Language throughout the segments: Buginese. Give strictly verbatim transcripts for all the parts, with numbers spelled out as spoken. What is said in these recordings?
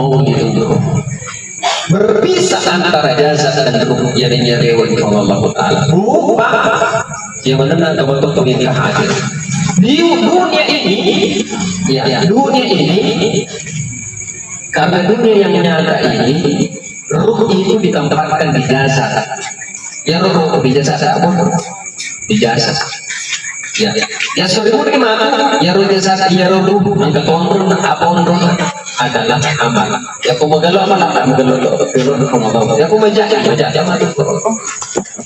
Maulidun ruh. Berpisah antara jasad dan ruh, yang nyarewai Allah Ta'ala. Rupa, yang mana nama betul yang hadir. Di dunia ini, ya, dunia ini, karena dunia yang nyata ini, ruh itu ditempatkan di jasad. Ya, ruh di jasad apa? Di jasad. Ya. Ya, sorry, mau gimana? Ya, ruh jasad, ya, ruh ruh, angkat onrun, apa onrun adalah amal. Ya, aku magalo amal, aku magalo, aku magalo. Ya, aku majak, majak, amal itu.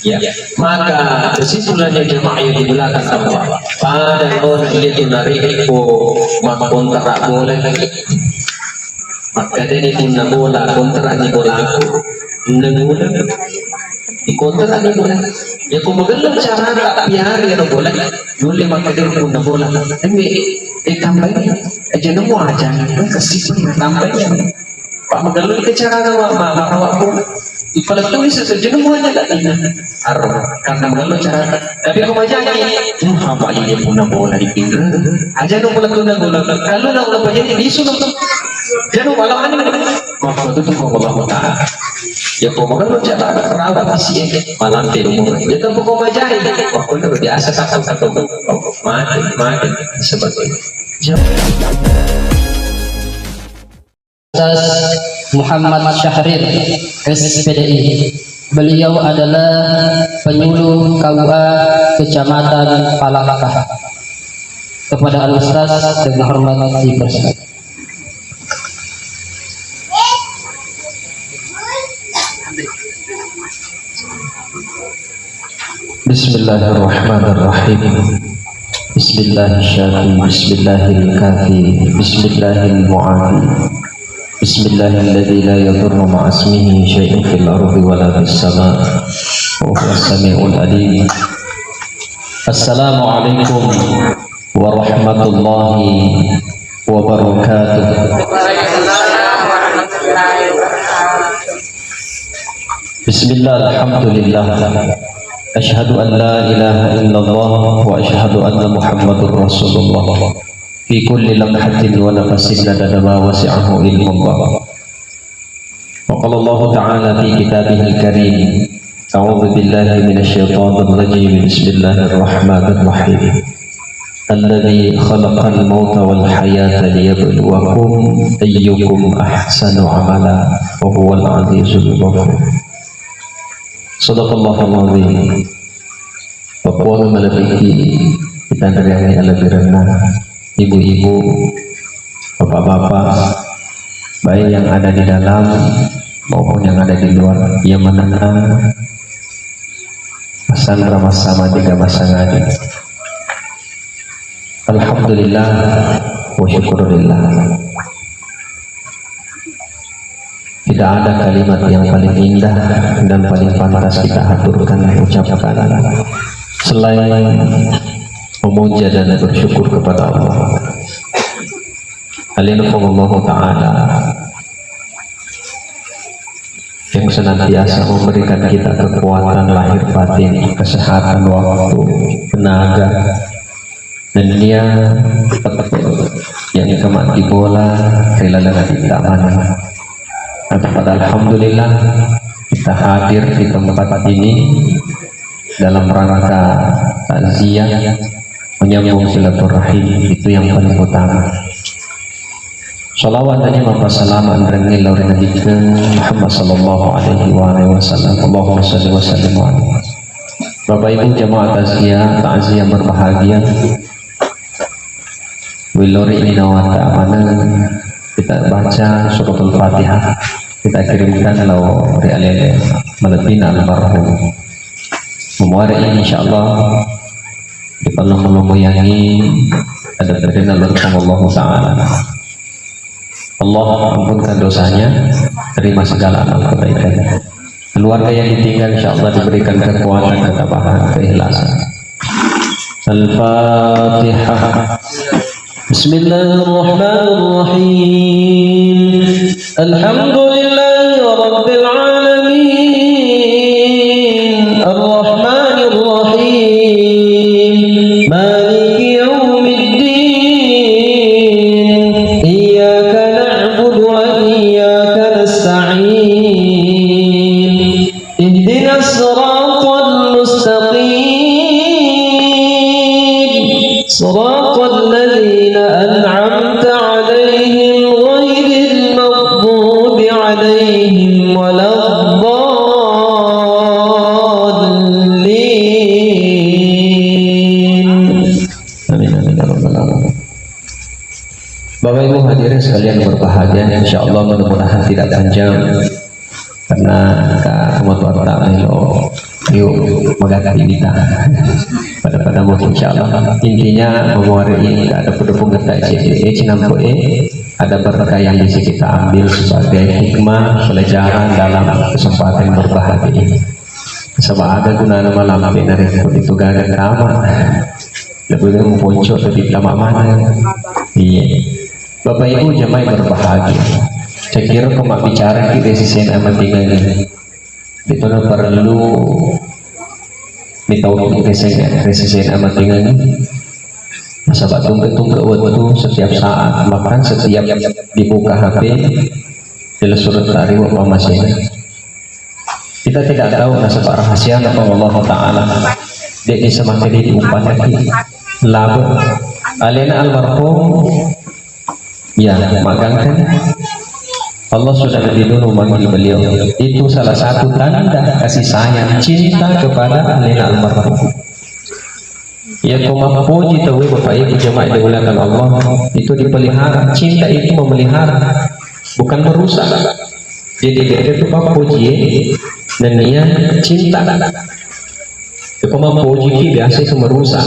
Ya. Maka kesimpulannya, jemaah yang dimuliakan Allah, pada nona iya tu narekko makkontrak bola, makkedani punna bola, kontrak ni bolaku, nenguna. Dikontrak ni bola. Ya, ko magello carata piara ero bola, nulle makkedani punna bola. Embe, eh, tambai. Aja nemu aja, eh, kasih pun tambai. Pak, magello ke carana, Pak, Pak, Pak, Pak, Pak. Ipala tulis saja nemu aja, Kak, ini. Arro, karena magello carata. Tapi ko majaki, hmm, apa iya punna bola dipindah? Aja nu bola tunda bola. Kalau nak bola pajani, bisu nonton. Janu malam ini. Maksud itu Allah Ta'ala. Ya, ko magello carata, rawa pasti, eh, malam di rumah. Ya, kan pokok majari. Pokoknya biasa, takut, takut. Mati, mati. Seperti itu. Ustaz Muhammad Syahrir, S P D I. Beliau adalah penyuluh K U A Kecamatan Palangka. Kepada Al Ustaz dengan hormat dipersilakan. بسم الله الرحمن الرحيم. بسم الله الشافي، بسم الله الكافي، بسم الله المعافي، بسم الله الذي لا يضر مع اسمه شيء في الأرض ولا في السماء وهو السميع العليم. السلام عليكم ورحمة الله وبركاته. بسم الله، الحمد لله. أشهد أن لا إله إلا الله وأشهد أن محمد رسول الله. في كل لمحة ونفس عدد ما وسعه علم الله. وقال الله تعالى في كتابه الكريم، أعوذ بالله من الشيطان الرجيم، بسم الله الرحمن الرحيم. الذي خلق الموت والحياة ليبلوكم أيكم أحسن عملا وهو العزيز الغفور. صدق الله العظيم. Papua malebbiki kita dari alebbirenna, ibu-ibu, bapak-bapak, baik yang ada di dalam maupun yang ada di luar, yang menentang pesan Ramasama tiga Masangadi. Alhamdulillah wa syukurillah. Tidak ada kalimat yang paling indah dan paling pantas kita haturkan, ucapkan selain memuja dan bersyukur kepada Allah. Alhamdulillah Ta'ala yang senantiasa memberikan kita kekuatan lahir batin, kesehatan waktu, tenaga, dan dia yang kemati bola rela dengan kita mana. Tapi pada alhamdulillah kita hadir di tempat ini dalam rangka takziah, menyambung silaturahim, itu yang paling utama. Salawat dan pasalama anrengngé lao ri Nabitta Muhammad sallallahu alaihi wa alihi wasallam. Allahumma salli wa sallim wa alihi. Bapak Ibu jamaah takziah, takziah berbahagia. Wilori ini nawata mana kita baca suratul Fatihah, kita kirimkan lao ri alele malebbina almarhum. Memuare ini insyaallah dipalommo-lommoyangi ada berena lorong Allah Ta'ala. Allah ampunkan dosanya, terima segala amal kebaikan. Keluarga yang ditinggal insyaallah diberikan kekuatan, ketabahan, keikhlasan. Al-Fatihah. بسم الله الرحمن الرحيم. الحمد لله رب العالمين. الرحمن الرحيم. مالك يوم الدين. إياك نعبد وإياك Kalian berbahagia, insya Allah, mudah-mudahan tidak panjang karena kita semua tuan tak melo yuk mengganti kita pada-pada mau, insya Allah. Intinya, memohon ini ada pendukung kita, eh, cinampe, eh, ada berkah yang bisa kita ambil sebagai hikmah pelajaran dalam kesempatan berbahagia ini. Sebab ada gunana malam ini, itu gagal kama. Lebih mau ponco tapi lama mana? Iya. Bapak Ibu jamaah yang berbahagia, saya kira ko mabbicara ki resisen amatingan ini, itu na perlu ditau resisen, resisen amatingan ini. Nasaba tungke-tungke waktu setiap saat, bahkan setiap dibuka H P, jelas surat tariwa pamasena. Kita tidak tahu nasaba rahasia apa Allah Ta'ala. Dia bisa mati di umpan lagi. Labe. Alena almarhum, ya, magang kan? Allah sudah lebih dulu manggil beliau. Itu salah satu tanda kasih sayang, cinta kepada alena almarhum. Ya, ko mappoji tauwe, Bapak Ibu jamaah yang dimuliakan Allah, itu dipelihara. Cinta itu memelihara, bukan merusak. Jadi, dia itu mappoji, nennia cinta. Ko mappoji ki biasa itu merusak,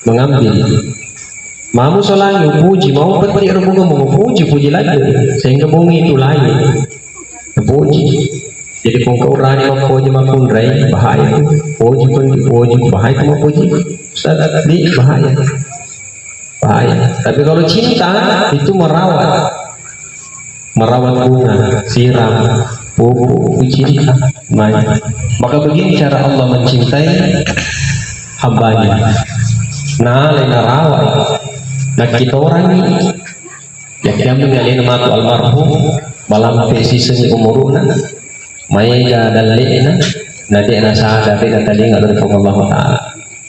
mengambil. Mamu solangi puji, mau petti ro bunga mau puji, puji lagi. Sehingga bunga itu lain. Puji. Jadi, ko engka urani mappoji makkunrai, bahaya tu. Poji pun, poji, bahaya tu mappoji. Ustaz, di bahaya. Bahaya. Tapi kalau cinta, itu merawat. Merawat bunga, siram, pupuk, itu cinta. Mai. Maka begini cara Allah mencintai hambanya. Nah, lena rawat. Nah, kita orang ini Yakiammi alena matu almarhum, malampe sisengi umuruna, maega dalle'na, na de' nasada, de' natalinga dari Allah Ta'ala.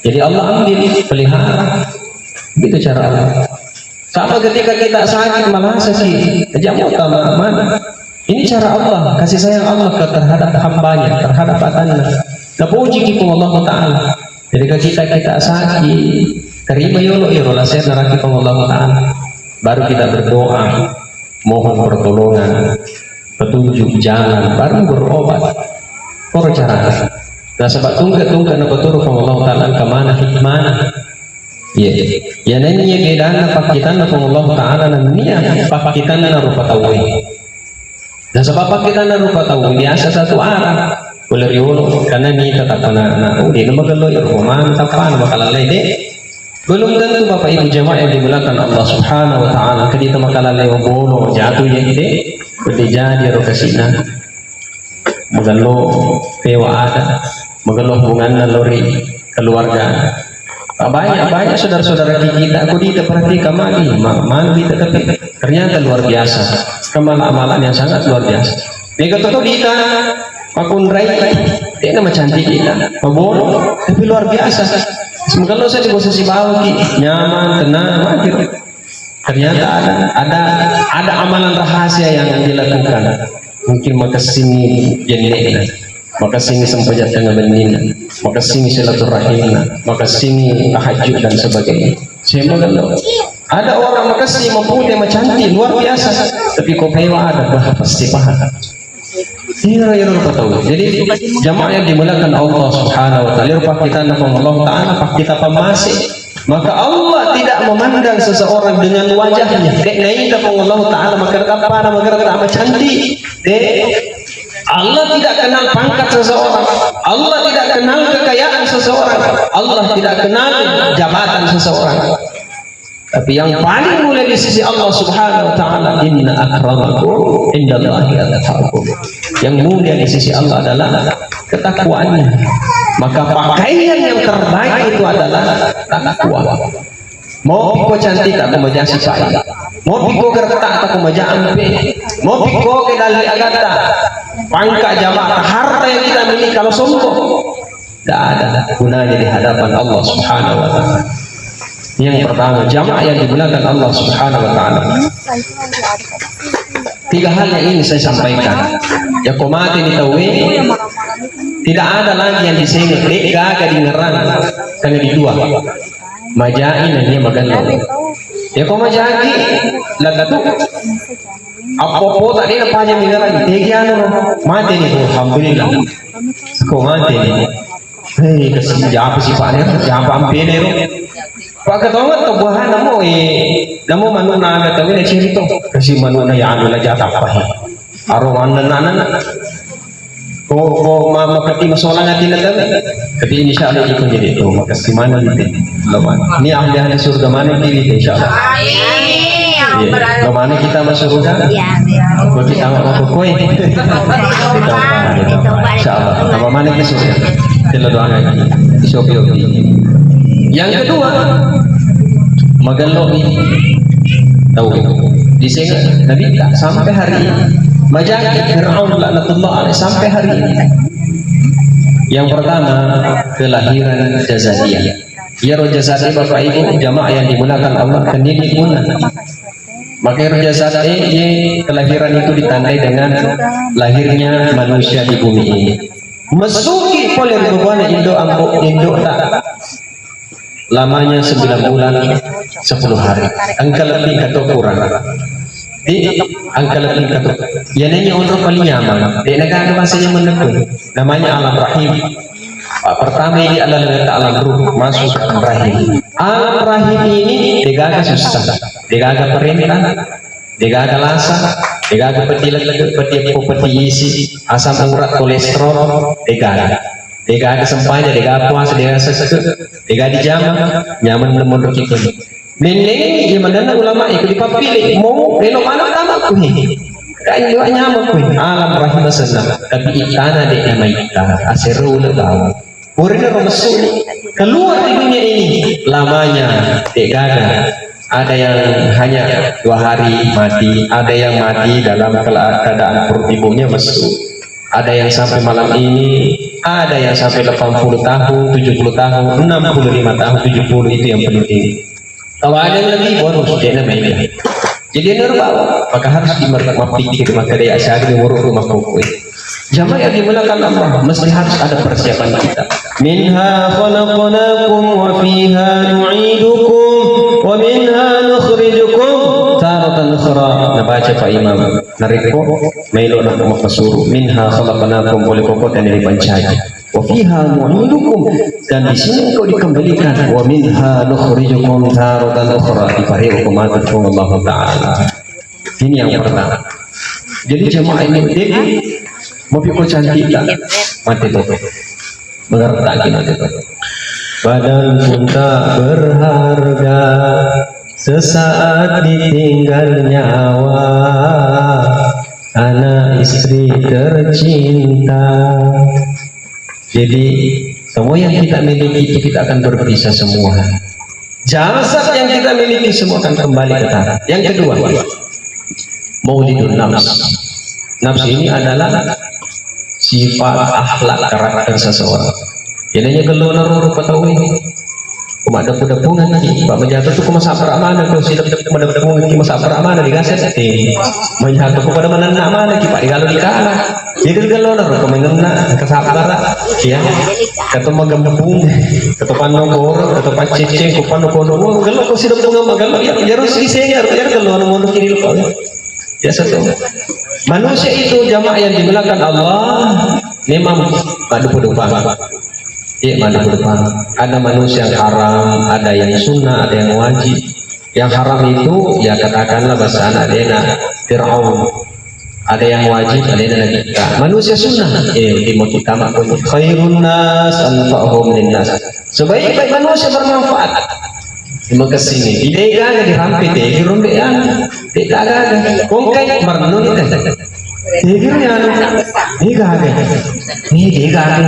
Jadi Allah ambil, pelihara. Begitu cara Allah. Sama ketika kita sakit, malasa ki, aja mau tambah mana. Ini cara Allah, kasih sayang Allah ke terhadap hambanya, terhadap atanna. Napuji ki Allah Ta'ala. Jadi, ketika kita sakit, terima yolo iro laser naraki Allah Ta'ala. Baru kita berdoa, mohon pertolongan, petunjuk jalan, baru berobat. Koro cara. Nasaba tungke-tungke napaturu Allah Ta'ala, kemana hikmahnya? Iya. Ya, nennia bedana pakkitanna Allah Ta'ala nennia pakkitanna rupa tauwe. Nasaba pakkitanna rupa tau biasa satu arah. Pole riolo, karena ni tetap na, na, oh, de' na magello iro, mantap, na makalallai, de'. Belum tentu Bapak Ibu jamaah yang dimuliakan Allah Subhanahu wa Ta'ala, kedita makalallai, oh, bolo, jatuh ya, de'. Boleh jadi ro kasina. Magello pewa ada, magello hubunganna lori keluarga. Banyak-banyak saudara-saudara kita, aku dita perhatikan magi, ma-, magi tetapi ternyata luar biasa. Kemala-amalan yang sangat luar biasa. Mega toto dita makunrai, de' na macantik kita, mabolo, tapi luar biasa. Semoga lo saya di posisi bawah ki, nyaman, tenang, maju. Ternyata ada, ada, ada amalan rahasia yang dilakukan. Mungkin makessingi jenne'na, makessingi sempajang tengnga benninna, makessingi silaturahimna, makessingi tahajud dan sebagainya. Sehingga kalau ada orang makessing, mapute, macantik, luar biasa, tapi ko pewa ada, bah, pasti paham. Iya, iya, lupa tahu. Jadi, jamaah yang dimuliakan Allah Subhanahu wa Ta'ala, pakkitanna Allah Ta'ala, pakkita pamase. Maka Allah tidak memandang seseorang dengan wajahnya. Dek naita Allah Ta'ala, maka apa nama, maka apa cantik. Dek, Allah tidak kenal pangkat seseorang. Allah tidak kenal kekayaan seseorang. Allah tidak kenal jabatan seseorang. Tapi yang paling mulia di sisi Allah Subhanahu wa Ta'ala, "Inna akramakum indallahi atqakum." Yang mulia di sisi Allah adalah ketakwaannya. Maka pakaian yang terbaik itu adalah takwa. Mau piko cantik tak kemaja sipai. Mau piko gertak tak kemaja ampe. Mau piko ke dalli agata. Pangkat jabatan, harta yang kita miliki kalau sombong. Tidak ada gunanya di hadapan Allah Subhanahu wa Ta'ala. Yang pertama, jamaah yang dimuliakan Allah Subhanahu wa Ta'ala. Tiga hal yang ingin saya sampaikan. Ya, ko mate ni tauwe, tidak ada lagi yang disengek, de' gaga dingerang, karena di dua. Majai nennia magello. Ya ko majaki, lagatu. Apa-apa tadi na paja mingaran, tegi anu, mati ni, alhamdulillah. Ko mati ni. Hei, kasi japa sipa'na, japa ampene ro. Pakkatonga to buahan namo, eh, namo manuna aga tawena cerita. Kasi manuna ya anu la jatappa he. Aro manna nana. Ko, ko ma-, mapetti masolang atinna tabe. Tapi insya Allah itu jadi tu. Makasih mana gitu. Lama. Ini ahli-ahli surga mana kiri, insya Allah. Amin. Iya. Lo mana kita masuk surga? Iya, amin. Buat kita mau ke kue. Kita mau, insya Allah. Lo mana ke surga? Kita doakan. Insya Allah. Yang kedua, magello ini. Tahu. Di sini Nabi sampai hari ini. Majaki Fir'aun laknatullah alaih sampai hari ini. Yang pertama, kelahiran jazadiyah. Iyaro jazadiyah, Bapak Ibu, jamaah yang dimuliakan Allah, kendini guna. Maka iyaro jazadiyah, kelahiran itu ditandai dengan lahirnya manusia di bumi ini. Mesuki pole ri babuana indo ambo, indo ta. Lamanya sembilan bulan sepuluh hari. Engka lebbi engka to kurang. Di engka lebbi engka to. Iyananya onro paling nyaman. De' na gaga bahasa nyaman neku. Namanya alam rahim. Ah, pertama ini adalah letak alam ruh, masuk alam rahim. Alam rahim ini de' gaga susah, de' gaga perintah, de' gaga lasa, de' gaga peti lege, peti eppo, peti isi, asam urat, kolesterol, de' gaga. De' gaga sempajang, de' gaga puasa, de' gaga seseke, de' gaga dijama, nyaman monro kitu. Menneng, iya manenna ulama, iko dipappile, mo, melo mana tama kuhe. Kai liwa nyaman kuhe. Alam rahim asenna, tapi ittana de' namaitta, asero ule bawang. Purina ro messu keluar di dunia ini, lamanya de' gaga. Ada yang hanya dua hari mati, ada yang mati dalam kela-, keadaan perut ibunya messu. Ada yang sampai malam ini, ada yang sampai delapan puluh tahun, tujuh puluh tahun, enam puluh lima tahun, tujuh puluh itu yang penting. Kalau ada yang lebih bonus, de' namaitta. Jadi, anu bawa, maka harus dimer-, mappikir, maka de' asyari umur rumah kokoi. Jamaah yang dimuliakan Allah, mesti harus ada persiapan kita. Minha khalaqnakum wa fiha nu'idukum wa minha nukhrijukum taratan ukhra. Nabaca Pak Imam, narekko maelo na makkasuru, minha khalaqnakum, pole kokota ni ripancaji. Wa fiha nu'idukum, dan di sini engkau dikembalikan. Wa minha nukhrijukum taratan ukhra, dipare'ko matu Puang Allah Ta'ala. Ini yang pertama. Jadi jamaah ini, jadi mau piko cantik tak? Mati tuh. Mengerti lagi mati tuh. Badan pun tak berharga, sesaat ditinggal nyawa, anak istri tercinta. Jadi, semua yang kita miliki itu kita akan berpisah semua. Jasad yang kita miliki semua akan kembali ke tanah. Yang kedua, maulidun nafs. Nafs ini adalah sifat, akhlak, karakter seseorang. Jadi, ini kalau naruh rupa tahu ini. Ko maddepu-deppungeng ki, Pak, majato tu ko masabbara maneng, ko sideppe-, maddeppungeng ki masabbara maneng, digasette. Majato ko pada manenna maneng ki, Pak, digalo dikala. Jadi gellona ro ko manenna, engka sabbara, ya. Kato magempung, kato panno koro, kato pacceceng, ko panno kono, gello ko sideppungeng magello, ya, ya harus disengar, ya gellona monro kiri lepa. Biasa tuh. Manusia itu jamaah yang dimuliakan Allah memang maddepu-deppungeng. Iya, maddepu-deppungeng. Ada manusia yang haram, ada yang sunnah, ada yang wajib. Yang haram itu, ya katakanlah bahasa anak dena, Fir'aun. Ada yang wajib, ada yang Nabi kita. Manusia sunnah, eh, di mau kita makun. Khairun nas anfa'uhum linnas. Sebaik-baik manusia bermanfaat. Makessini, de' gaga dirampe tegi ro de' anu, de' gaga. Kongkai marnun teh. Tegi ro anu, de' gaga. Ni de' gaga.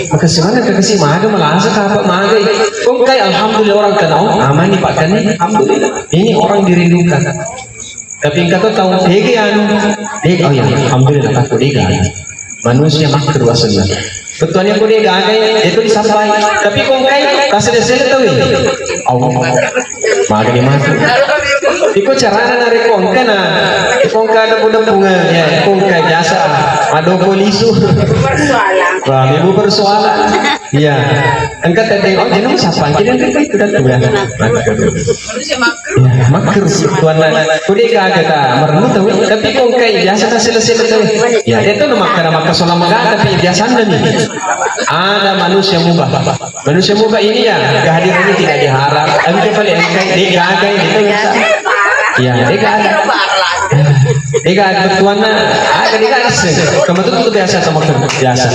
Makessini mana kekesi maga malasa kapa maga. Kongkai alhamdulillah orang kenal, aman ni Pak Kani, alhamdulillah. Ini orang dirindukan. Tapi engka to tau tege anu, de', oh iya, alhamdulillah, aku de' gaga. Manusia makkeru asenna. Bettuanna ko de' gaga, itu disampai. Tapi kongkai, tasele-sele tau ya. Allah. Maga ni mati. Iko carana narekko engka na, iko engka depu-depungan, ya, iko engka jasa, madoko lisu. Persoalan. Wah, ibu persoalan. Iya. Engka tadi, oh, jadi siapa? Jadi engka itu dah tuh ya. Manusia makkeru. Ya, makkero tuanna. Kode gaga ta merenung tau, tapi kongkai biasa ta sele-sele tau. Ya, itu nama kada maka sola mega, tapi biasanya nih. Ada manusia mubah. Manusia mubah ini ya, kehadirannya tidak diharap. Engka paling engka, dia gaga, dia gaga. Ya, dia gaga. Dia gaga tuanna, ada dia gaga sih. Kamu tuh biasa sama biasa.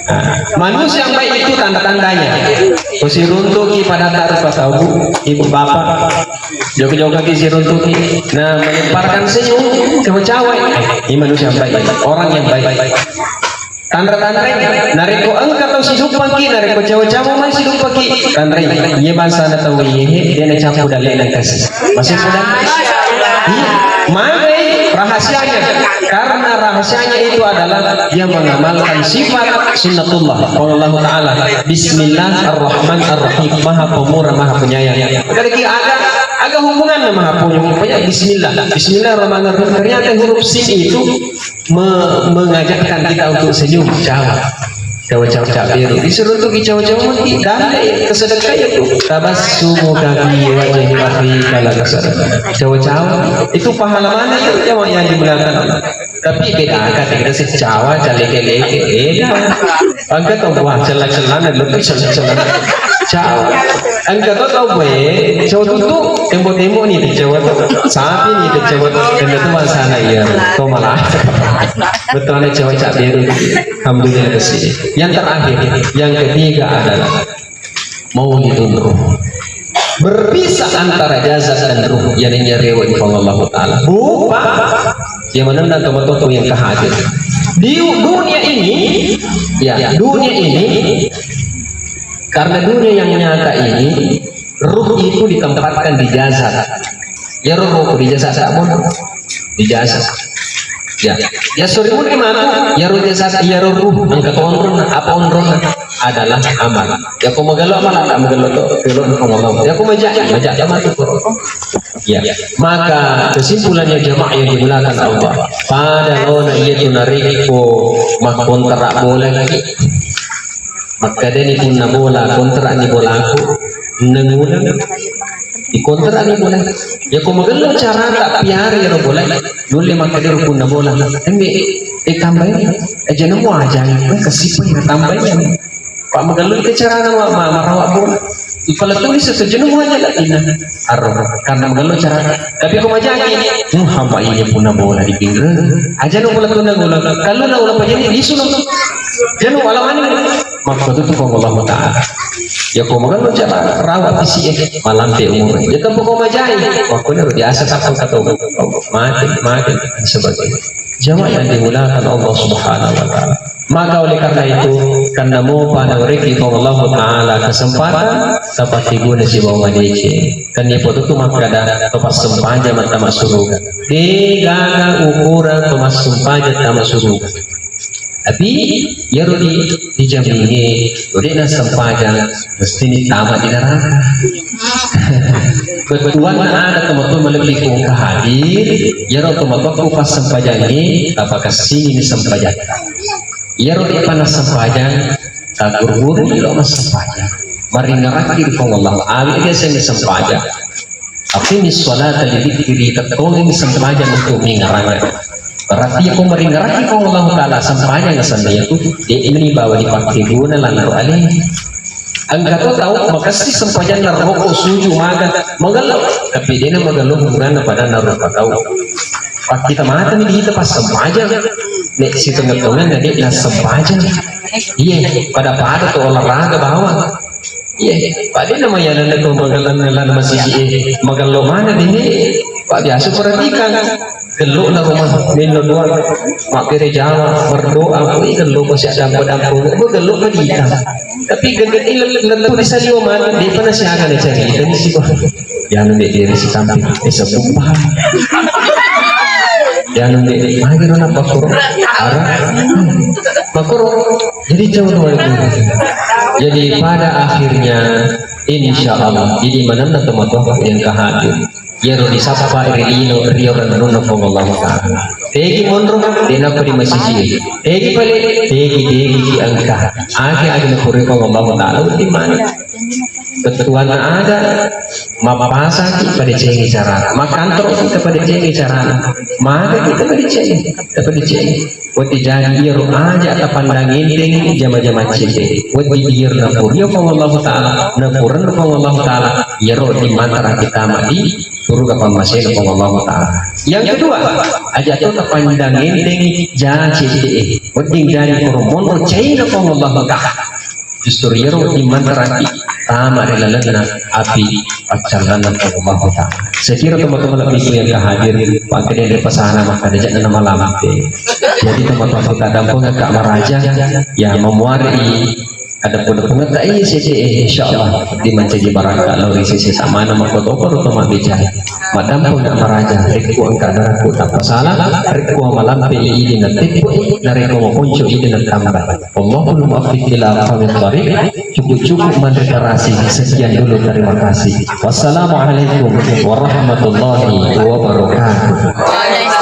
Nah, manusia yang baik itu tanda-tandanya. Kusiruntuki pada tak rupa tahu, ibu bapak. Joga-joga ki siruntuki. Nah, melemparkan senyum, cawa-cawa. Ini manusia yang baik, orang yang baik. Tanra-tanrai, narekko engka tau siduppaki, narekko cawa-cawa mai siduppaki, tanrai. Iya bangsana tau iye, dia na cappu dalle na kasi. Masih sudah? Iya. Magai rahasianya. Karena rahasianya itu adalah dia mengamalkan sifat sunnatullah. Qala Allah Ta'ala, "Bismillahirrahmanirrahim." Maha Pemurah, Maha Penyayang. Kada ki aga, aga hubunganna Maha Penyayang. Pokoknya bismillah. Bismillahirrahmanirrahim. Ternyata huruf sin itu me-, mengajakkan kita untuk senyum, cawa. Cawa-cawa, cawa beru. Disuruh tuh cawa-cawa mati. Dan kesedekah itu. Tabassumuka fi wajhi akhika laka sadaqah. Cawa-cawa. Itu pahala mana itu? Cawa yang dimuliakan Allah. Tapi beda angka kita sih cawa, caleke-leke, beda. Angka tau buah cella-cellana, lebih cella-cellana. Cawa. Angka tau tau gue, cawa tutu, tembo-tembo nih, cawa tuh. Sapi nih, cawa tuh. Tembo tuh bangsana iya. Tuh malah. Betul ada cawa cak biru. Alhamdulillah sih. Yang terakhir, yang ketiga adalah Maulidun ruh. Berpisah antara jasad dan ruh, yang ini rewa di Allah Ta'ala. Bupa, yang mana nanti betul yang kehadir. Di dunia ini, ya, dunia ini, karena dunia yang nyata ini, ruh itu ditempatkan di jasad. Ya, ruh, ruh di jasad, tak boleh. Di jasad. Ya. Ya, sorry, mungkin matu, ya, ruh jasad, ya, ruh, ruh, angkat onronna, apa onronna? Adalah amal. Ya, ko magello amal, tak magello to, magello to, magello. Ya, ko maja, maja, ya, matu to. Ya. Maka kesimpulannya jamaah yang dimuliakan Allah, pada laona iya tu narekko makkontrak bola lagi. Makkadani punna bola, kontrak ni bolaku, nenguna. Di kontrak ni bola. Ya, ko magello carata piara ero bola. Nulle makkadero punna bola. Embe, eh, tambai. Eh, jangan mau aja. Eh, kesipa ya tambai. Pak magello ke carana ma-, ma-, marawak bola. Ipala tulis itu jenuh aja lah, Ina. Arro, karena magello carana. Tapi ko majaki, hmm, hamba ini punna bola di pinggir. Aja no bola tuna bola. Kalau na ulah pajani, isu no. Jenuh, alamani. Makko tu ko Allah Ta'ala. Ya, ko magello cara rawat pisi eh, malampe umur. Ya, tempo ko majai. Makko ni biasa tak kau kata. Mati, mati, sebagainya. Jamaah yang dimuliakan Allah Subhanahu wa Ta'ala. Maka oleh karena itu, karena mau pada reki Allah Ta'ala kesempatan, tapati guna si bawang madece. Kan ni potu tu makkada, tempat sempaja mata masuk surga. Degaga ukuran tempat sempaja tama surga. Tapi, iyaro di, di jamingnge, de'na sempajang, mesti ni tama di neraka. Bettuanna ada tomatoa malebbi ku engka hadir, iyaro tomatoa ku passempajangnge, tapakessini ni sempajang. Iyaro de'pa nassempajang, tagguru-guruni lo massempajang. Maringeraki ri Puang Allah, awi biasa ni sempajang. Aqimis sholata li dzikri, tettongeng sempajang untuk mingerang. Berarti ko maringeraki ko Allah Ta'ala sempajang senna itu, de'ni bawa dipakkeguna lanro ale. Engka to tau makessing sempajanna roko suju maga, magello, tapi de'na magello hubunganna pada narupa tau. Pakkita matani kita pas sempajang, ne sitengah-tengah na de'na sempajang. Iya, pada-pada to olahraga bawang. Iya, pada nama ya nanda ko magello lan masiji, eh, magello mana dini? Pak biasa perhatikan. Gello na rumah, menno dua, makkere Jawa, berdoa, koi gello ko siak dampo-dampo, ko gello ko dita. Tapi gello ini lettu di saliwa mana, di mana siaga na cerita ni si ko. Yanu de diri si tampi, eh, sebut paham. Yanu de, magi rona pakuro, ara, pakuro. Jadi jauh dua itu. Jadi pada akhirnya, insya Allah, jadi mana teman-teman yang kehadir. Iyaro risappa ri lino rio renrunna Puang Allahu Ta'ala. Tegi monro, de nappa di masiji. Tegi pale, tegi, tegi ki engka. Ake agi napuroi Puang Allahu Ta'ala, uti mani. Bettuanna ada, mappasaki padecengi carana, makkantoroki padecengi carana, magaki padecengi, padecengi. Wedding jaji iyaro aja tapandang entengi jama-jama cedde. Wedding iyaro napuriyo Puang Allahu Ta'ala, napurenna Puang Allahu Ta'ala, iyaro dimantaraki tama di suruga pammasena Puang Allahu Ta'ala. Yang kedua, aja to tapandang entengi ja cedde. Wedding jaji koro monro caina Puang Allahu Ta'ala. Justru iyaro wedding mantaraki tama ri lalenna api paccallanna Puang Allahu Ta'ala. Sekira teman-teman lebih yang hadir, pakai dari pesana maka ada jangan nama lampe. Jadi teman-teman kita dampung kak maraja, ya memuari ada pun pengeta iya sih, insyaallah di mancaji baraka lo ri sisi sama nama kotor atau bicara. Maddampengka maraja, rekko engka daraku tappasala, rekko malampe idi nateppui, narekko maponco idi natamba. Wallahul muwaffiq ila aqwamit thariq. Cukup-cukup manre terasi. Sekian dulu, terima kasih. Wassalamualaikum warahmatullahi wabarakatuh.